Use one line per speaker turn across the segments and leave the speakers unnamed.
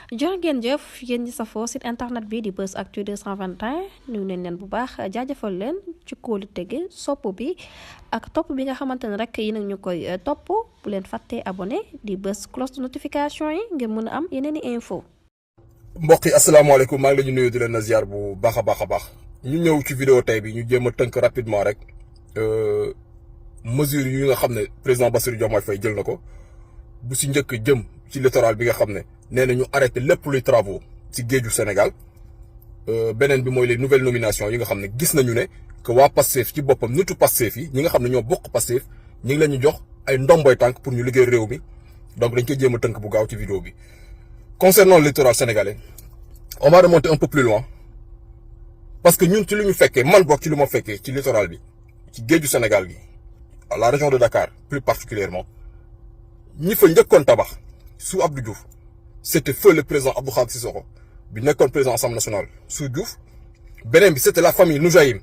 jërë ngeen jëf yéen ñi safoo site internet bi di Buzz Actu 221 nuyu nañ leen bu baax jaajëfal leen ci kóolu tege sopp bi ak topp bi nga xamante ne rek yi nag ñu koy topp bu leen fàttee abonné di bës cloche de notification yi ngir mën a am yeneen i info.
mbokk yi asalaamaaleykum maa ngi leen di nuyu di leen ziar bu baax a baax a baax ñu ñëw ci vidéo tey bi ñu jéem a tënk rapidement rek mesures yi nga xam ne président Bassirou Diomaye Faye jël na ko bu si njëkk jëm ci littoral bi nga xam ne nee na ñu arrêté lépp luy travaux ci géeju Sénégal beneen bi mooy les nouvelles nominations yi nga xam ne gis nañu ne que waa Pastef ci boppam nitu Pastef yi ñi nga xam ne ñoo bokk Pastef ñi ngi leen ñu jox ay ndomboy tànk pour ñu liggéey réew mi donc dañ koy jéem a tënk bu gaaw ci vidéo bi. Concernant le littoral sénégalais on va remonter un peu plus loin parce que ñun ci lu ñu fekkee man bokk ci lu ma fekkee ci littoral bi ci géeju Sénégal gi à la région de Dakar plus particulièrement ñi fa njëkkoon tabax sous Abdou Diouf c'était feu le président Abdou Khadre Sissoko bi nekkoon président Assemblée nationale sous Diouf beneen bi c'était la famille Noujaïm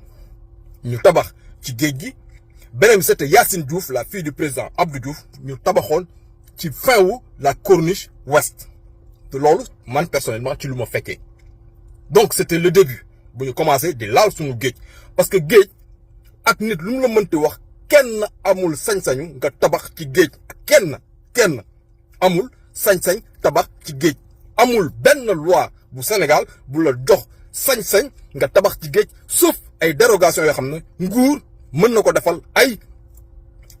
ñu tabax ci géej gi beneen bi c'était Yacine Diouf la fille du président Abdou Diouf ñu tabaxoon ci fin wu la corniche ouest te loolu man personnellement ci lu ma fekkee donc c'était le début bu ñu commencé di laal suñu géej parce que géej ak nit lu mu la mënti wax kenn amul sañ-sañu nga tabax ci géej kenn amul sañ-sañ tabax ci géej amul benn loi bu Sénégal bu la jox sañ-sañ nga tabax ci géej sauf ay dérogations yoo xam ne nguur mën na ko defal ay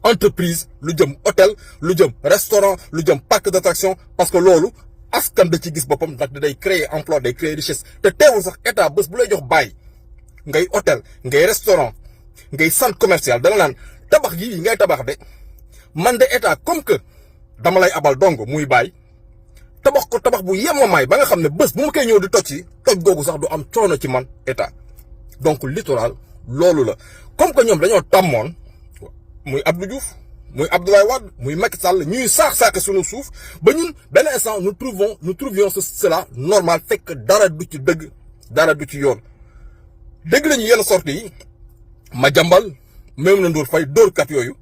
entreprise lu jëm hôtel lu jëm restaurant lu jëm parc d'attraction parce que loolu askan da ci gis boppam ndax day créer emploi day créer richesse te teewul sax état bés bu lay jox bàyyi ngay hôtel ngay restaurant ngay centre commercial dana naan tabax yi ngay tabax de man de état comme que dama lay abal dong muy bàyyi tabax ko tabax bu yemamaay ba nga xam ne bés bu ma koy ñëw di toj ci toj googu sax du am coono ci man état donc littoral loolu la comme que ñoom dañoo tàmmoon muy Abdou Diouf muy Abdoulaye Wade muy Macky Sall ñuy saax-saaxe sunu suuf ba ñun benn instant nous trouvions cela normal fekk dara du ci dëgg dara du ci yoon dëgg lañu yenn sorties yi ma jàmbal même na Ndour Faye dóorkat yooyu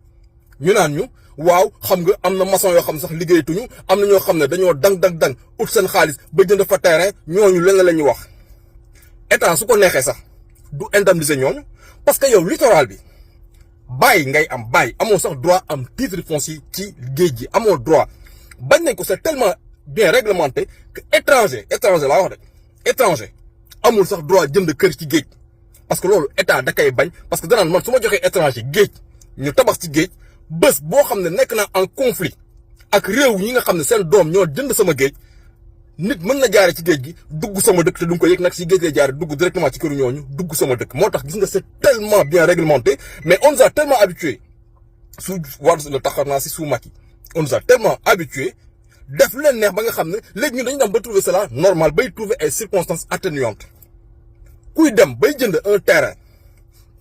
ñu naan ñu waaw xam nga am na maçon yoo xam sax liggéeyatuñu am na ñoo xam ne dañoo dang ut seen xaalis ba jënd fa terrain ñooñu lenn la ñuy wax état su ko neexee sax du indemniser ñooñu parce que yow littoral bi bàyyi ngay am bàyyi amoo sax droit am titre foncier ci géej gi amoo droit bañ nañ ko c'est tellement bien réglementé que étranger laa wax de étranger amul sax droit jënd kër ci géej parce que loolu état da koy bañ parce que danaan man su ma joxee étranger géej ñu tabax ci géej bés boo xam ne nekk naa en conflit ak réew yi nga xam ne seen doom ñoo jënd sama géej nit mën na jaare ci géej gi dugg sama dëkk te du nga ko yëg nag si géej lay jaare dugg directement ci këru ñooñu dugg sama dëkk moo tax gis nga c'est tellement bien réglementé mais on nous a tellement habitué sous Wade la taxar naa si sous Macky on nous a tellement habitué def lu leen neex ba nga xam ne léegi ñun dañu dem ba trouver cela normal bay trouver ay circonstances atténuantes kuy dem bay jënd un terrain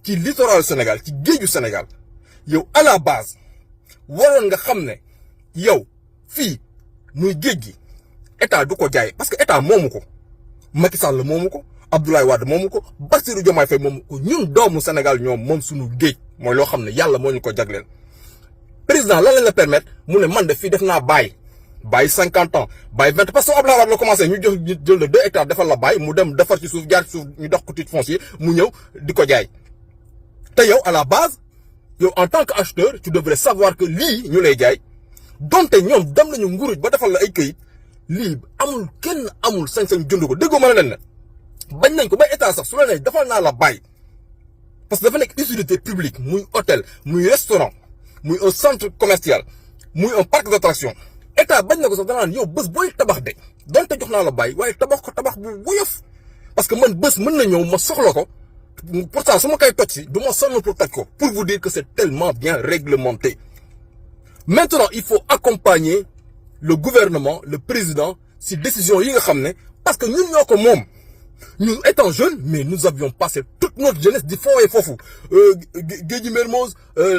ci littoral Sénégal ci géeju Sénégal yow à la base waroon nga xam ne yow fii muy géej gi état du ko jaay parce que état moomu ko Macky Sall moomu ko Abdoulaye Wade moomu ko Bassirou Diomaye Faye moomu ko ñun doomu Sénégal ñoom moom suñu géej mooy loo xam ne yàlla moo ñu ko jagleel. président lan lañ la permettre mu ne man de fii def naa bàyyi 50 ans bàyyi 20 parce que Abdoulaye Wade la commencé ñu jël la 2 hectares defal la bàyyi mu dem defar ci suuf jaar ci suuf ñu dox ko titre foncier mu ñëw di ko jaay te yow à la base yow en tant que acheteur tu devrais savoir que lii ñu lay jaay donte ñoom dem nañu nguruj ba defal la ay këyit. lii amul kenn amul sañ-sañ jënd ko déggoo ma ne leen ne bañ nañ ko ba état sax su la nee defal naa la bàyyi parce que dafa nekk utilité publique muy hôtel muy restaurant muy un centre commercial muy un parc d'attraction état bañ na ko sax danaan yow bés booy tabax de donte jox naa la bàyyi waaye tabax ko tabax bu woyof parce que man bés mën na ñëw ma soxla ko pourtant su ma koy toj si du ma sonn pour toj ko pour vous dire que c'est tellement bien réglementé maintenant il faut accompagner le gouvernement le président si décision yi nga xam ne parce que ñun ñoo ko moom ñun étant jeunes mais nous avions passé toute notre jeunesse di fooyee foofu géeju Mermoz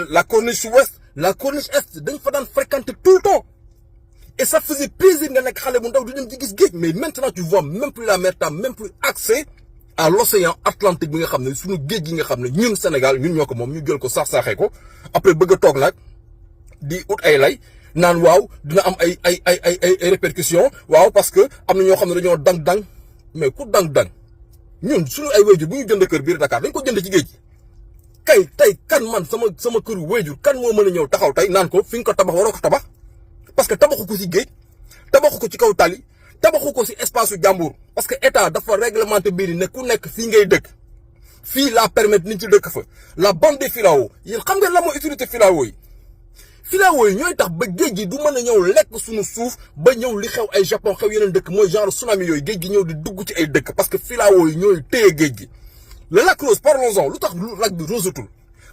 la corniche ouest la corniche est dañ fa daan fréquenter tout le temps et ça faisait plaisir nga nekk xale bu ndaw di dem di gis géej mais maintenant tu vois même plus la mer t'as même plus accès à l'océan Atlantique bi nga xam ne suñu géej gi nga xam ne ñun Sénégal ñun ñoo ko moom ñu jël ko saax-saaxee ko après bëgg a toog nag di ut ay lay naan waaw dina am ay répercussions waaw parce que am na ñoo xam ne dañoo dang mais ku dang ñun suñu ay wayjur bu ñu jënd kër biir Dakar dañ ko jënd ci géej gi kay tey kan man sama këru wayjur kan moo mën a ñëw taxaw tey naan ko fi nga ko tabax waroo ko tabax parce que tabaxu ko ci géej tabaxu ko ci kaw tali tabaxu ko ci espace su jàmbur parce que état dafa réglementé biir ne ku nekk fii ngay dëkk fii laa permettre nit ci dëkk fa la bande des filaos yéen xam nga la mooy utilité filaos yi filaos yi ñooy tax ba géej gi du mën a ñëw lekk suñu suuf ba ñëw li xew ay Japon xew yeneen dëkk mooy genre tsunami yooyu géej gi ñëw di dugg ci ay dëkk parce que filaos yi ñooy téye géej gi le lac rose parlons-en lu tax lac bi rosetul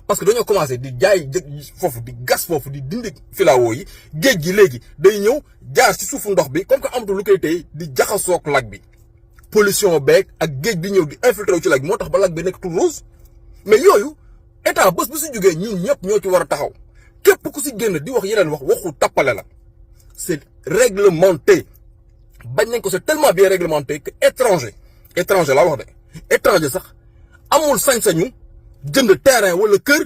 parce que dañoo commencé di jaay foofu di gas foofu di dindi filaos yi géej gi léegi day ñëw jaar ci suufu ndox bi comme que amatul lu koy téye di jaxasoog lac bi pollution beeg ak géej bi ñëw di infiltré ci lac bi moo tax ba lac bi nekk tout rose mais yooyu état bés bu si jógee ñun ñëpp ñoo ci war a taxaw képp ku si génn di wax yeneen waxu tappale la c'est réglementé bañ nañ ko c'est tellement bien réglementé que étranger laa wax de étranger sax amul sañ-sañu jënd terrain wala kër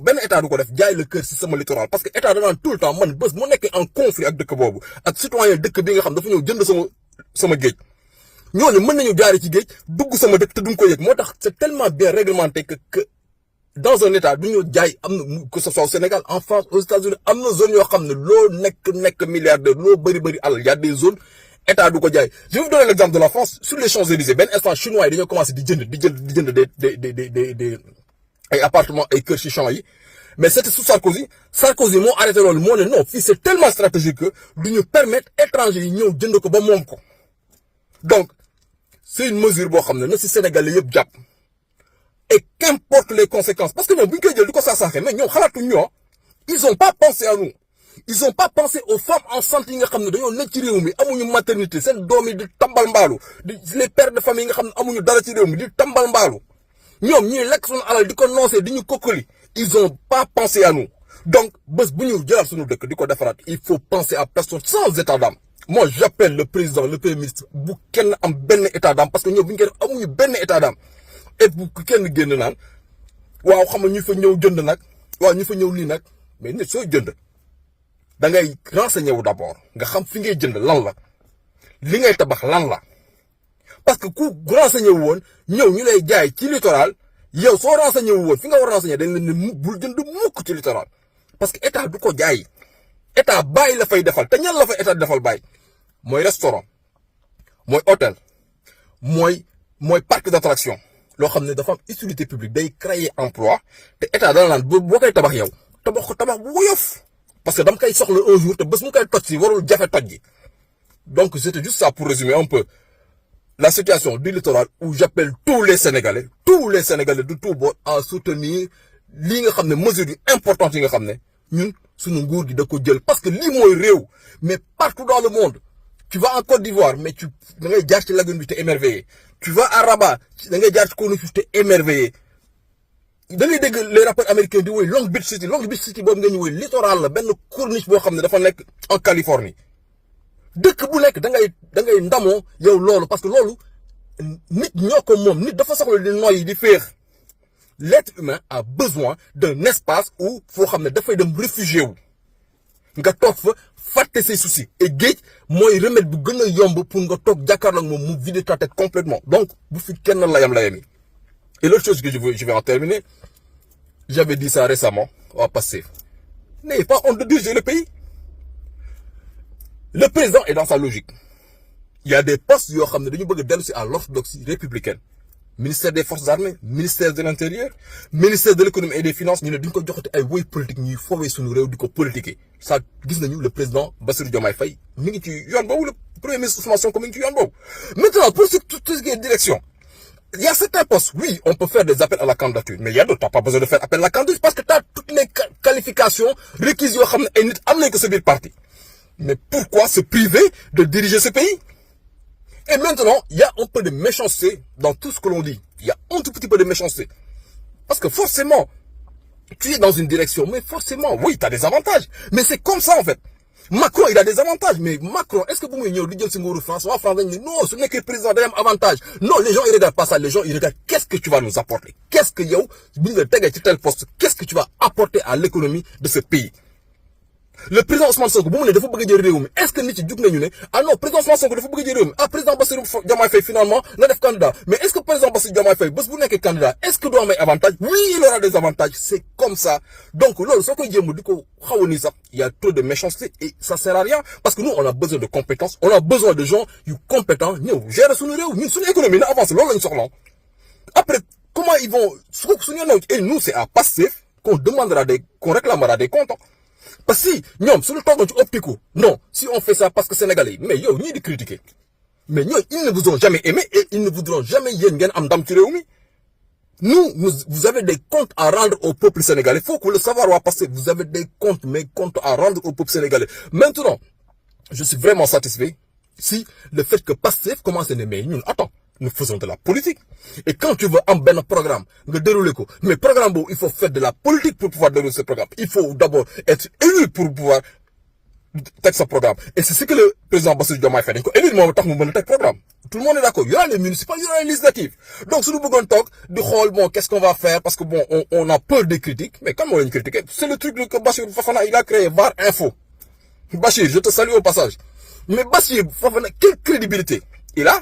benn état du ko def jaay la kër si sama littoral parce que état danaan tout le temps man bés mu nekkee en conflit ak dëkk boobu ak citoyen dëkk bi nga xam dafa ñëw jënd sama géej ñooñu mën nañu jaare ci géej dugg sama dëkk te duñ ko yëg moo tax c'est tellement bien réglementé que dans un état du ñu jaay am na que ce soit au Sénégal en France aux États-Unis am na zone yoo xam ne loo nekk milliardaire loo bëri alal y a des zones état du ko jaay je vais vous donner l'exemple de la France sur les Champs-Élysées benn instant chinois yi dañoo commencé di jënd des ay appartements ay kër ci champs yi mais c'était sous Sarkozy moo arrêté loolu moo ne non fii c'est tellement stratégique que du ñu permettre étrangers yi ñëw jënd ko ba moom ko donc c'est une mesure boo xam ne na ci Sénégalais yëpp jàpp et qu'importe les conséquences parce que ñoom bu ñu koy jël di ko saaxee mais ñoom xalaatuñ ñoo ils ont pas pensé à nous ils ont pas pensé aux femmes enceintes yi nga xam ne dañoo nekk ci réew mi amuñu maternité seen doom yi di tambal mbaalu les pères de famille yi nga xam ne amuñu dara ci réew mi di tambal mbaalu ñoom ñuy lekk suñu alal di ko noncé di ñu kokkali ils ont pas pensé à nous donc bés bu ñu jëlaat suñu dëkk di ko defaraat il faut penser à personne sans état d'âme moi j'appelle le président le premier ministre bu kenn am benn état d'âme parce que ñoom bu ñu koy def amuñu benn état d'âme et bu kenn génn naan waaw xam nga ñu fa ñëw jënd nag waaw ñu fa ñëw lii nag mais nit soo jënd da ngay renseigner wu d'abord nga xam fi ngay jënd lan la li ngay tabax lan la parce que ku renseigner wu woon ñëw ñu lay jaay ci littoral yow soo renseigner wu woon fi nga war a renseigner dañ leen ne bul jënd mukk ci littoral parce que état du ko jaay état bàyyi la fay defal te ñan la fay état defal bàyyi mooy restaurant mooy hôtel mooy parc d'attraction loo xam ne dafa am utilité publique day créer emploi te état dana naan boo koy tabax yow tabax ko tabax bu woyof parce que dama koy soxla un jour te bés mu koy toj si warul jafe toj ji donc c'était juste ça pour résumer un peu la situation du littoral où j'appelle tous les Sénégalais de tout bord à soutenir lii nga xam ne mesures yu importantes yi nga xam ne ñun suñu nguur gi da ko jël parce que lii mooy réew mais partout dans le monde tu vas en Côte d'Ivoire mais da ngay jaar ci lagune bi te émerveillé tu vas à Rabat da ngay jaar ci Conakry te émerveillé da ngay dégg les rappeurs américains di woy Long Beach City boobu nga ñu woy littoral la benn corniche boo xam ne dafa nekk en Californie dëkk bu nekk da ngay ndamoo yow loolu parce que loolu nit ñoo ko moom nit dafa soxla di noyyi di féex l'être humain a besoin d'un espace où foo xam ne dafay dem réfugié wu nga toog fa fàtte say soucis et géej mooy remède bu gën a yomb pour nga toog jàkkaarloo ak moom mu vider ta tête complètement donc bu fi kenn layam yi et l'autre chose que je vais en terminer j'avais dit ça récemment à Pastef n'ayez pas honte de diriger le pays le président est dans sa logique il y a des postes yoo xam ne dañu bëgg a dellu si à l'orthodoxie républicaine ministère des forces armées ministère de l'intérieur ministère de l'économie et des finances ñu ne duñ ko joxati ay woy politique ñuy foowee suñu réew di ko politiquer ça gis nañu le président Bassirou Diomaye Faye mi ngi ci yoon boobu le premier ministre Ousmane Sonko mi ngi ci yoon boobu maintenant pour tout ce qui est direction il y a certains postes oui on peut faire des appels à la candidature mais il y a d'autres t'as pas besoin de faire appel à la candidature parce que t'as toutes les qualifications requises yoo xam ne ay nit am nañ ko sa biir parti mais pourquoi se priver de diriger ce pays? Et maintenant, il y a un peu de méchanceté dans tout ce que l'on dit. Il y a un tout petit peu de méchanceté. Parce que forcément, tu es dans une direction, mais forcément, oui, tu as des avantages. Mais c'est comme ça, en fait. Macron, il a des avantages. Mais Macron, est-ce que vous me dites que France, non, ce n'est que le président d'un avantage. Non, les gens, ils regardent pas ça. Les gens, ils regardent qu'est-ce que tu vas nous apporter. Qu'est-ce que, tel poste, qu'est-ce que tu vas apporter à l'économie de ce pays. le président Ousmane Sonko bu mu ne dafa bëgg a jël réew mi est-ce que nit yi jug nañu ne ah non président Ousmane Sonko dafa bëgg a jël réew mi ah président Bassirou Diomaye Faye finalement na def candidat mais est-ce que président Bassirou Diomaye Faye bés bu nekkee candidat est-ce que doo am ay avantages oui il aura des avantages c'est comme ça donc loolu soo koy jéem di ko xaw a nii sax il y a trop de méchanceté et ça sert à rien parce que nous on a besoin de compétences on a besoin de gens yu compétents ñëw gérer suñu réew ñun suñu économie na avance loolu lañu soxla après comment ils vont suñu et nous c'est à Pastef qu'on demandera qu'on réclamera des comptes. Parce que si, ñoom, sur le temps dont tu optiques, non, si on fait ça parce que Sénégalais, mais yo, ni de critiquer. Mais yo, ils ne vous ont jamais aimé et ils ne voudront jamais yen am dam tireoumi. Vous avez des comptes à rendre au peuple sénégalais. Il faut que le savoir va passer. Vous avez des comptes, mes comptes à rendre au peuple sénégalais. Maintenant, je suis vraiment satisfait si le fait que Pastef commence à aimer. Attends. Nous faisons de la politique. Et quand tu veux un ben programme, dérouler quoi. Mais programme, il faut faire de la politique pour pouvoir dérouler ce programme. Il faut d'abord être élu pour pouvoir faire ce programme. Et c'est ce que le président Bassirou Diomaye Faye fait. Élu, moi, programme. Tout le monde est d'accord. Il y aura les municipales, il y aura les législatives. Donc, si nous voulons talk, bon, qu'est-ce qu'on va faire? Parce que bon, on a peur des critiques. Mais comme on a critiqué, c'est le truc que Bassirou Fofana, il a créé VAR Info. Bachir, je te salue au passage. Mais Bassirou Fofana, quelle crédibilité il a?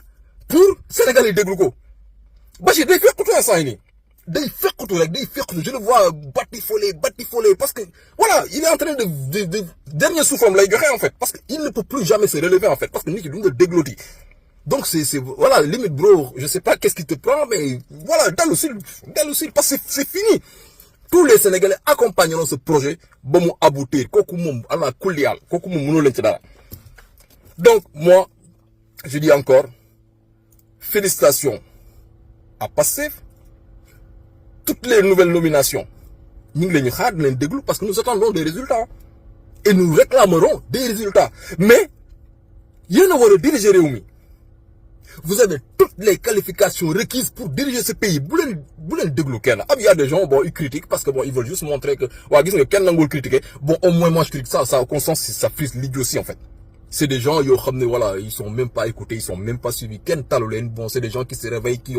Pour Sénégalais déglu ko Bachir day fekkutu instant yi nii day fekkutu rek day fekkutu je le vois batifolé parce que voilà il est en train de dernier souffle am lay joxe en fait parce que il ne peut plus jamais se relever en fait parce que nit ki duñ la déglooti donc c'est voilà limite bro je sais pas qu'est-ce qui te prend mais voilà dellu si parce que c'est fini tous les Sénégalais accompagneront ce projet ba mu aboutir kooku moom ala kulli yàlla kooku moom mënoo leen ci dara donc moi je dis encore félicitations à Pastef. Toutes les nouvelles nominations, nous les déglou parce que nous attendons des résultats. Et nous réclamerons des résultats. Mais, il y a un diriger Réumi. Vous avez toutes les qualifications requises pour diriger ce pays. Il y a des gens, bon, ils critiquent parce que bon, ils veulent juste montrer que, bon, au moins moi je critique ça, ça au conscience, ça frise l'idiotie en fait. C'est des gens, voilà, ils sont même pas écoutés, ils sont même pas suivis. Bon, c'est des gens qui se réveillent, qui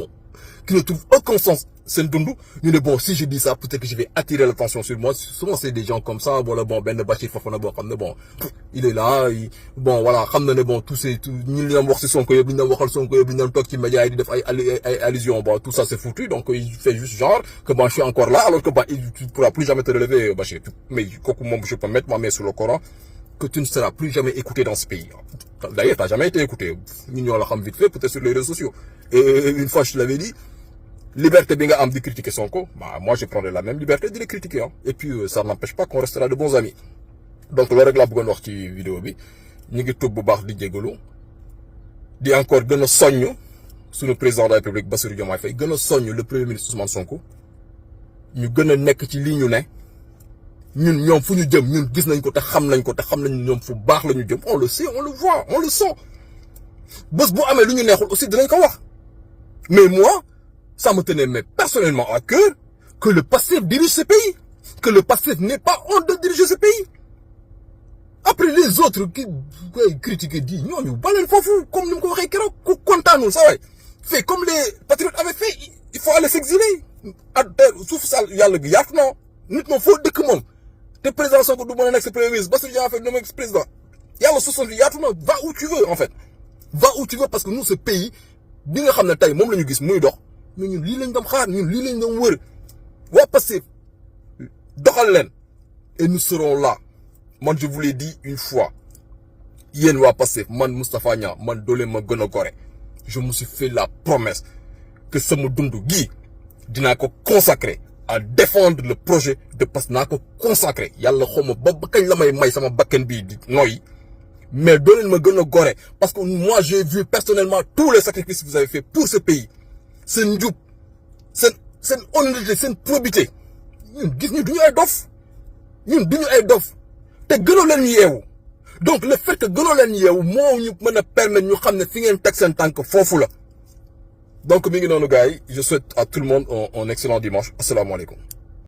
ne trouvent aucun sens. C'est Ndundu. Bon, si je dis ça, peut-être que je vais attirer l'attention sur moi. Souvent, c'est des gens comme ça, voilà, bon, Ben Bachir Fofana, bon, il est là, bon, voilà, bon, tout, allusion, bon, tout ça, c'est foutu. Donc, il fait juste genre, que bon, je suis encore là, alors que, bah, tu ne pourras plus jamais te relever, Bachir. Mais, je peux mettre ma main sur le Coran. Que tu ne seras plus jamais écouté dans ce pays. D'ailleurs, tu n'as jamais été écouté. Nous l'avons vite fait, peut-être sur les réseaux sociaux. Et une fois, je te l'avais dit, liberté binga am de critiquer Sonko, bah, moi, je prendrai la même liberté de les critiquer. Hein. Et puis, ça n'empêche pas qu'on restera de bons amis. Donc, le règle, la wax ci vidéo bi, ñu ngi tub bu baax di jégalu, di encore gën a soññ suñu président de la République Bassirou Diomaye Faye, gën a soññ le premier ministre Ousmane Sonko, ñu gën a nekk ci li ñu ne. Ñun ñoom fu ñu jëm ñun gis nañ ko te xam nañ ñoom fu baax la ñu jëm on le sait on le voit on le sent bés bu amee lu ñu neexul aussi dinañ ko wax mais moi ça me tenait mais personnellement à cœur que le Pastef dirige ce pays que le Pastef n'est pas honte de diriger ce pays après les autres qui critiquent di ñooñu baleen foofu comme ni mu ko waxee keroog ku kontaanul sa waay fait comme les patriotes avaient fait il faut aller s'exiler suuf sa yàlla gi yaatu na nit moom foo dëkk moom te président Sonko du mën a nekk sa premier ministre Bassirou Diomaye Faye nommé président yàlla soixante yaatu na va où tu veux en fait va où tu veux parce que nous ce pays bi nga xam ne tey moom la ñu gis muy dox mais ñun lii lañ doon xaar ñun lii lañ doon wër waa Pastef doxal leen et nous serons là man je vous l'ai dit une fois yéen waa Pastef man Moustapha Niang man doole ma gën a gore je me suis fait la promesse que sama dund gii dinaa ko consacrer à défendre le projet de Pastef naa ko consacré yàlla xawma ba kañ la may sama bakken bii di noyyi mais doo leen ma gën a gore parce que moi j'ai vu personnellement tous les sacrifices que vous avez fait pour ce pays seen njub seen honnêteté seen probité ñun gis ñu duñu ay dof te gënoo leen ñu yeewu donc le fait que gënoo leen yeewu moo ñu mën a permettre ñu xam ne fi ngeen teg seen tànk foofu la donc mi ngi noonu gars yi je souhaite à tout le monde un excellent dimanche asalaamaaleykum